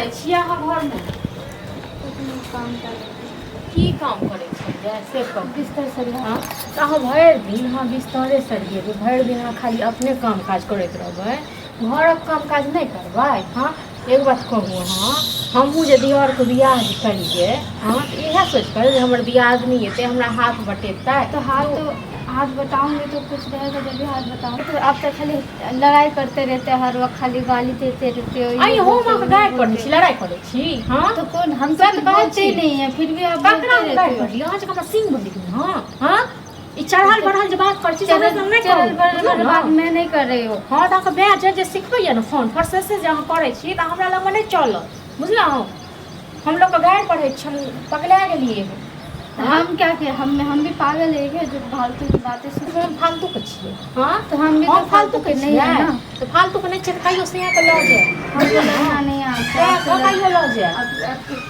करै छियै अहाँ घरमे? कुछ नहीं, काम कर। की काम करै छियै से कहू। बिस्तर सरिया। हँ, तऽ अहाँ भरि दिन अहाँ बिस्तरे सरियेबै, भरि दिन अहाँ खाली अपने काम काज करैत रहबै, घरक काम काज नहि करबै? हँ, एक बात कहू अहाँ, हमहूँ जे दिअरके बियाह जे करियै, हँ, तऽ इएह सोचि कऽ जे हमर दियादनी एतै, हमरा हाथ बटेतै। तो हाथ तो हाथ बताऊंगी तो कुछ रहेगा, जब भी हाथ बताऊंगी तो आप तो खाली लड़ाई करते रहते हैं, हर वक्त खाली गाली देते रहते हो, ये आइ हम बोलते हो, अहाँके वो गारि बोलते पढ़ै छी, लड़ाइ करै छी? हँ। हो। तो कौन हम से तो तो कुछ कहै बोलते ही छी। नहीं है, फिर भी आप ककरा बोलते हम गारि रहते हो। पढ़ली? अहाँ जकाँ हमरा सिंह बनि गेल? हँ हँ, ई चढ़ल बढ़ल जे बात करै छी से हमरा चरल संग नहि चरल करू, बढ़ल बुझलहुँ वाला ने? बात मैं नहीं कर रही हूँ। हँ, तऽ अहाँके माय जे जे सिखबैए ने फोन पर से, से जे अहाँ करै छी तऽ हमरा लगमे नहि चलत, बुझलहुँ? हम लोकके गारि पढ़ै छी, हम पगला गेलियै हँ। हम क्या किया? हम भी पागल है क्या जो फालतू की बातें सुन? हम फालतूके छियै? हँ। तो हम भी हम तो फालतू फालतूके के नहीं है छियै ना। तऽ फालतूके नहि छियै तऽ कहियो सियाके लऽ जायब। हमको लड़ना नहीं आता। तेँ आपसे कऽ कहियो लऽ जायब।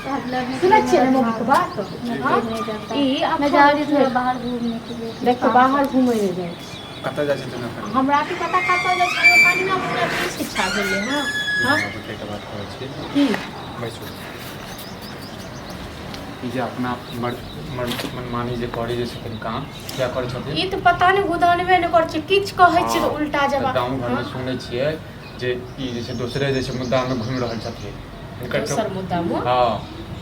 आप लड़ने के सुनै लिए छियै ने मेरा मम्मीके दिमाग बात? हँ, नहीं जाता। ई मैं जा रही हूँ थोड़ा बाहर घूमने के लिए। कुछ देखियौ काम। बाहर घुमै लए जाइ छै। कतऽ जाइ छथिन एखन? हमरा की पता कतऽ जाइ छै। हमरा कनिया मुनिया की शिक्षा भेलै? हँ हँ। बाबूके एकटा बात कहै छी। की? बैसू। ई जे अपना मर मर मनमानी जे करै जे छथिन काम किया करै छथिन? ई तऽ पता नहि, गुदानबे नहि करै छै, किछु कहै छियै तऽ उल्टा तऽ जवाब। गाँव घरमे सुनै छियै जे ई जे छै दोसरे जे छै मुद्दामे घुमि रहल छथिन हिनकर। दोसर मुद्दामे? हँ,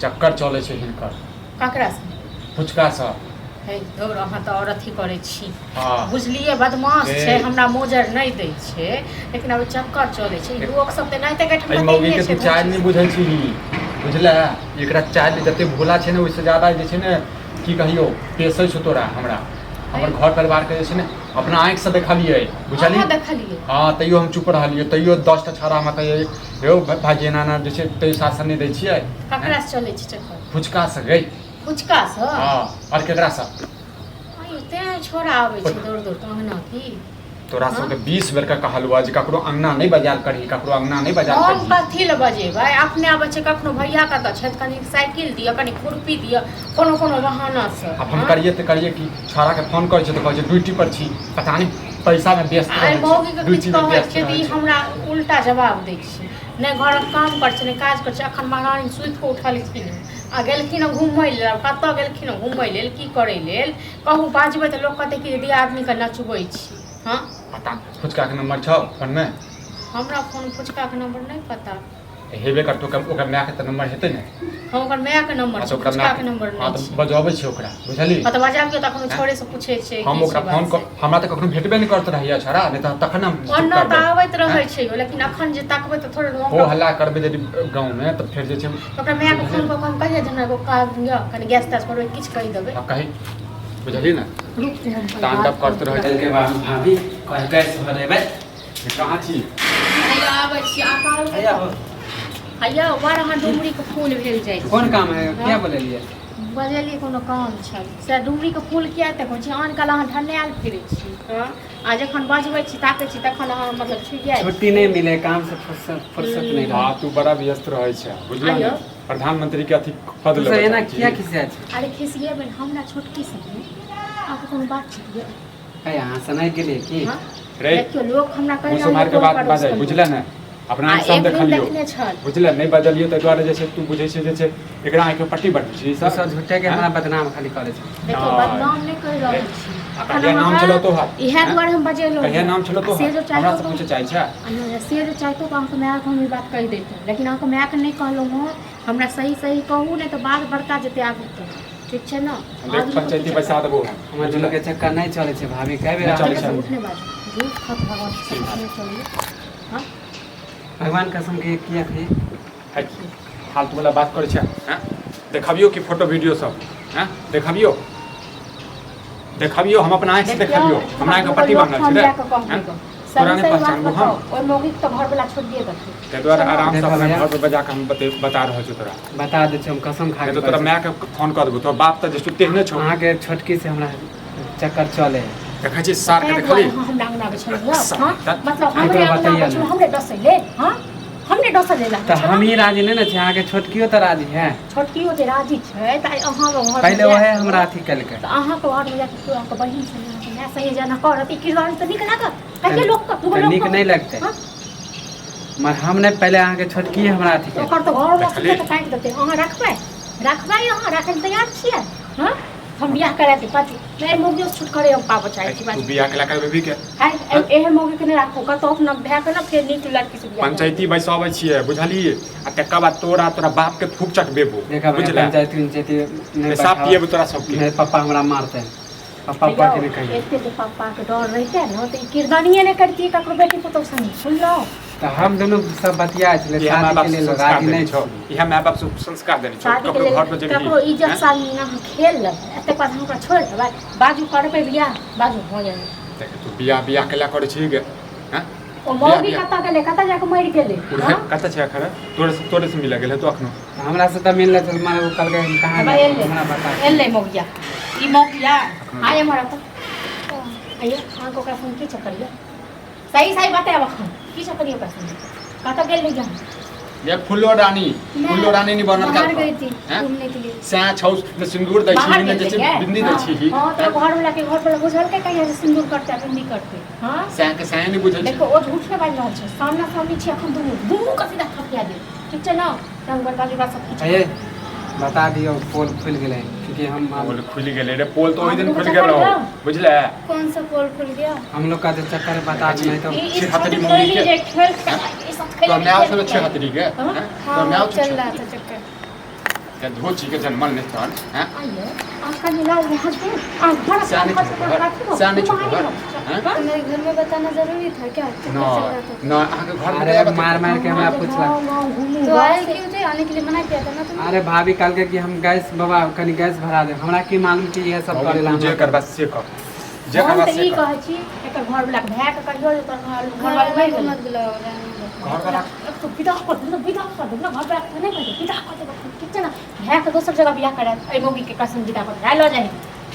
चक्कर चलै छै हिनकर। ककरासँ? फुचकासँ। हे दौड़, अहाँ तऽ आओर अथी करै छी। हँ। बुझलियै, बदमाश हे। छै, हमरा मोजर नहि दै छै, लेकिन आब चक्कर चलै छै। लोक सब तऽ एनाहिते एहि मौगीके तू चालि नहि बुझै छीही, बुझले? एकरा चालि जते भोला छै ने, ओहिसँ ज्यादा जे छै ने, की कहियौ, पेसै छौ तोरा। हमरा हमर घर परिवारके जे छै ने अपना आँखिसँ देखलियै, बुझलियै? अहाँ देखलियै? हँ, तैयो हम चुप रहलियै। तैयो 10टा छौड़ा हमरा कहियै, यौ भाइजी, एना एना जे छै, तैयो शासन नहि दै छियै। ककरा से चलै छै चक्कर? फुचकासँ गै। फुचकासँ? हँ, आओर केकरासँ? आइयो तें छोड़ा आबै छै दौड़ दौड़ कऽ अङ्गना की। तोरा सबके 20 बेर के कहलुआ जे ककरो अंगना नहि बजायल करही, ककरो अंगना नहि बजायल हम करही। कथी लए बजेबै? अपने आबै छै कखनो, भैया कतऽ छथि, कनि साइकिल दिअ, कनि खुरपी दिअ, कोनो कोनो बहानासँ। आब हम करियै तऽ करियै कि? छौड़ाके फोन करै छै तऽ कहै छै ड्यूटी पर छी। पता नहि, पैसामे व्यस्त आइ रहै छै, मौगीके किछु ड्यूटीमे कहै व्यस्त छियै तऽ रहै ई छै। हमरा उल्टा जवाब दै छै। नहि घरक काम करै छै, नहि काज करै छै। अखन महारानी सुति कऽ उठलखिन हँ आ गेलखिन हँ घुमय लेल। कतऽ गेलखिन हँ घुमय लेल, की करै लेल कहू? बाजबै तऽ लोक कहतै कि दियादनीके नचबै छी। हँ। पता फुचकाके नम्बर छौ फोनमे? हमरा फोन फुचकाके नम्बर नहि पता। हेबे करतौ, ओकर मायके तऽ नम्बर हेतै ने। हँ, ओकर मायके नम्बर हँ छै। तऽ ओकरा फुचकाके मायके नम्बर हँ नहि तऽ छै। बजबै छै ओकरा, बुझलही? हँ, तऽ बजाबियौ तऽ एखनो छोड़े से पूछै छै हम की ओकरा छै फोन बात कऽ से। हमरा तऽ कखनो भेटबे नहि करैत रहैया छौड़ा, नहि तऽ तखन हम ओना तऽ करबै। आबैत रहै छै यौ, लेकिन अखन जे तकबै तऽ थोड़े हो ओकरा हल्ला करबै यदि गाँवमे तऽ फेर जे छै। ओकरा मायके फोन कऽ कऽ हम कहियै जे हमरा एगो काज यऽ, कनि गैस तैस भरबै, किछु कहि देबै। हँ, कही, बुझलही ने? रुक, हम तांडव करैत रहै। के बाद भाभी कह गैस भरेबै। कहाँ छी? हैया आबै छी आकाल। हैया हो। हैया बड़ अहाँ डुमरीके फूल भेल जाइ छै। कोन काम है? क्या बोललियै? बजेलियै, कोनो काम छल से। डुमरीके फूल किया एते कहै छी? आन काल अहाँ ढन्नायल फिरै छी। हँ, आ जखन बजबै छी, ताकै छी, तखन अहाँ मतलब छुटि जाइ। छुट्टी नहीं मिले, काम से फुर्सत फुर्सत नहीं रहे। हँ, तू बड़ा व्यस्त रहै छै, बुझलह ने? आइयो। प्रधानमंत्री के अथी पद तू लेबऽ सब एना चाहै छी। किया खिसिया छै? अरे खिसियेबै ने, हमरा छोटकी सब अहाँके कोनो बात छै? है अहाँ सुनाइ गेलियै की? हँ। रे देखियौ, लोक हमरा कहि मुँह सम्हारि के बात बाजै, बुझले ने? अपना आ आँखि से हम एक दिन देखलियौ। देखने छल। बुझले? नहि बजलियौ ताहि दुआरे जे छै तू बुझै छै जे छै एकरा आँखिमे पट्टी बन्है छी। तू सब झूठे के हमरा बदनाम खाली करै छै। देखियौ, नहि। बदनाम नहि कहि रहल छी। आ कहिया नाम छलौ तोहर? इएह दुआरे हम बजेलहुँ। कहिया नाम छलौ से तोहर? जो हमरा चाहतो से पूछे चाहै छै? आ नहि, से जे चाहतो तऽ अहाँके मायके हम ई बात कहि दैतहुँ, लेकिन अहाँके मायके नहि कहलहुँ हँ। हमरा सही सही कहू, नहि तऽ बात बड़का जेतै आगू तऽ, ठीक छै ने? देख, पंचायती बैसा देबो हम। हमर दुनू के चक्कर नहि चलै छै भाभी, कए बेर नहि चलै अहाँके छै। झूठ नहि बाजू, झूठ खत भगवान के शपथ नहि चलिए। हँ। भगवान कसम के किया कही? है, फालतू वाला बात करै छै? हैं, देखबियौ कि फोटो वीडियो सब? हैं, देखबियौ? देखबियौ, हम अपना आँखि से देखबियौ। हमरा आँखि पट्टी बान्हल छै रे? हैं? तोरा सही नहि सही बात पहचानबो हम। बताउ, ओहि मौगीके तऽ घरवला छोड़िए देतै। ताहि दुआरे आरामसँ देखो अपना भैया। घर पर बजा कऽ हम बता रहल छियौ तोरा। बता दै छियौ, हम कसम खा नहि के तऽ तोरा कहै छी। मायके फोन कऽ देबौ। तोरा बाप तऽ जे छै तेहने छौ। अहाँके छोटकी से हमरा चक्कर चले है। देखै छी सारके? ताहि देखली दुआरे अहाँ हमरा अङ्गना आबै छलहुँ हँ? सार। मतलब एकरो हमरे अङ्गना बतैया आबै छलहुँ ने। हमरे डसै लेल? हँ, हमरे डसै लेल आबै तऽ छलहुँ? हम ही राजी नहि ने छी, अहाँके छोटकियो तऽ राजी है। छोटकियो जे राजी छै तऽ आइ अहाँके घरमे पहिले जाकऽ ओहे हमरा अथी केलकै। तऽ अहाँके घरमे जाकऽ केओ अहाँके बहिन सङ्गे, अहाँके माय सङ्गे जेना करत, ई किरदानी तऽ नीक लागत? कहियो लोकके दूगो तऽ नीक लोकके नहि लगतै। हँ? मगर हम नहि, पहिले अहाँके छोटकी हमरा अथी केलकै। ओकर तऽ घर देखली? तऽ काटि देतै। अहाँ रखबै, रखबै? अहाँ राखै लए तैयार छियै? हँ, हम बियाह करा देब बाजू नहि, मौगियो से छुटकारे हम पाबऽ चाहै छी। तू बाजू। बियाह केला करबे के? आइ एहन मौगी के नहि राखू कतौ, अपना भाय के ने फेर नीक लड़की से बियाह करू। पंचायती बैसाबै छियै, बुझलियै? आ तकर बाद तोरा तोरा बाप के थूक चटबेबो। देखा भैया, बुझले? पंचायती उंचायती नहि पेशाब बैठाबऽ। पिएबो तोरा सबके। नहि, पप्पा हमरा मारतै, पप्पा यौ, पप्पा के नहि कहियौ। एते जे पप्पाके डर रहितै ने तऽ ई किरदानिये नहि करतियै ककरो बेटी पुतहु संगे, सुनलहुँ? तऽ हम दुनू सब बतिया छलै, इएह माय शादी बाप के लेल संस्कार राजी देने नहि छौ? छी। इएह माय बाप संस्कार देने छौ? शादीके ककरो लेल घर पर जेबही ककरो इज्जत हैं? सामने अहाँ खेल लेबै, एतेक बाद हम ओकरा छोड़ि देबै? बाजू, करबै बियाह? बाजू, हो जाए। देख, तू बियाह बियाह केला करै छी गे, हैं? ओ मौगी बियाह। कतऽ गेलै? कतऽ जाकऽ मरि गेलै? उड़े हँ? कतऽ छै अखन? तोरे से तोरे से मिल गेल तो अखनो? हमरा से तऽ मिललै तऽ माने ओ कहलकै हम कहाँ हबा जायब, एलै। हमरा बता। एलै मौगिया, ई मौगिया आइ एम्हर आउ तऽ। आइयो अहाँके ओकरा संग की चक्कर यऽ? सही सही बतायब, अखन की चक्कर यऽ ओकरा संग? कतऽ गेल रही अहाँ? ये फुल्लो रानी, फुल्लो रानी नहीं बनल। बाहर का गई थी हैं? घूमने के लिए। सैं छौ ने सिंदूर दै छी बाहर ने गेल जे छै रहियै? बिंदी दै छी। हँ, तऽ घर वाला के घर वाला बुझलकै कहिया जे सिन्दूर करतै आ बिंदी करतै? हँ, सैं के सैं नहीं बुझल छै। देखो, ओ झूठ नहि बाजि रहल छै। सामना सामनी छी अखन, दुनू दुनू के सीधा थपिया देब, ठीक छै ने? रंग बरबादी ओकरा सब किछु। हे, बता दियौ, पोल खुलि गेलै क्योंकि हम पोल खुलि गेलै रे, पोल तऽ ओहि दिन हम खुलि लोग गेल रहौ, चक्कर बुझले? कौन सा पोल खुल गया? हम लोग का जो चक्कर है बता दी, नहीं तो ई ई छिहत्तरी छोटी मौगी खेली के। जे खेल खेल, ई सब खेल तोरा माय छलो छिहत्तरी के? हाँ? हैं? तोरा माय हाँ, छौ? चल रहा था चक्कर। ते धोची के जनमल नहीं तहन, हैं? आइए आजकल ये लाल हसबैंड आ घर सैं नहीं छौ घर, सैं नहीं छौ घर, हैं? तो मेरे घर में बताना जरूरी था क्या? चक्कर न चल रहा था। न, अहाँके घर में अरे मार मार के हमरा पूछलक। तो आए क्यों थे? आने के लिए मना किया था ना तुमने? अरे भाभी कहलकै कि हम गैस बाबा कनी गैस भरा दे, हमरा की मालूम कि इएह सब करेला जे हमरा। करबा से कर, जे हम करबा तऽ से ई कर। कहै छी, एकर घर वाला के भाय के कहियो जे तोहर घर घर वाला वाला मरि को गेलै। मत बुलाओ, रहने दो। घर वाला एक तो विदा कर देब ने, विदा कर देब ने। घर वाला के नहि कहै, विदा कर देब, ठीक छै ने? भाय के दोसर जगह बियाह करायत, एहि मौगी के कसम विदा कर भाय लऽ जाही,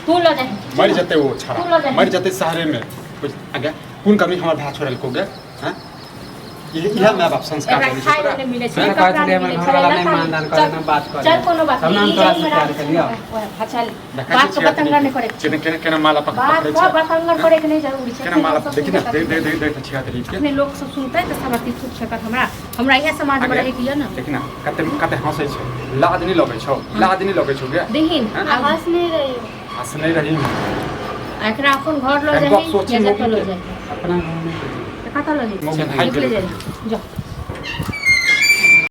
तू लऽ जाही, ठीक छै मरि ने? जेतै ओ तू छड़ा लऽ जाही। मरि जेतै शहरे में। बुझ आगे कोन कमी हमर भाय छोड़लको गे, हैं? इएह माय बाप संस्कार एकरा देने छै खाय तोरा? लए नहि मिलै छै, हमरा कपड़ा कहै छलै नहि हमर मिलै घरवाला छै, नहि लत्ता मानदान करे, चल नहि बात करे। चल, कोनो बात तब ने नहि। हम ई तोरा जाहि से में प्यार राजी केलियौ। ओएह, हँ, चल। देखै बात छियै के बतंगड़ नहि करे के केना केना केना माला पकड़ बात पकड़ै के छै, बतंगड़ करे के नहि जरूरी छै। केना एखने माला लोक सब देखी ने सुनतै। देख देख देख देख छिहत्तरी के। एखने लोक सब सुनतै तऽ सब अथी थूक फेकत। हमरा हमरा इएह समाजमे आगे। रहैके यऽ ने। देखी ने, कते कते हँसै छै, लाज नहि लगै छौ? लाज नहि लगै छौ गे? देखिन हैं? आब हंस नहीं रही हो। हँस नहि रही। आ एकरा अपन घर लऽ कनि जाही गप सोची या जतऽ मौगी लऽ के। जाही? अपना घर नहि तऽ कतऽ लऽ जाही? मौगी भागि निकले गेलै। जाही, जाओ।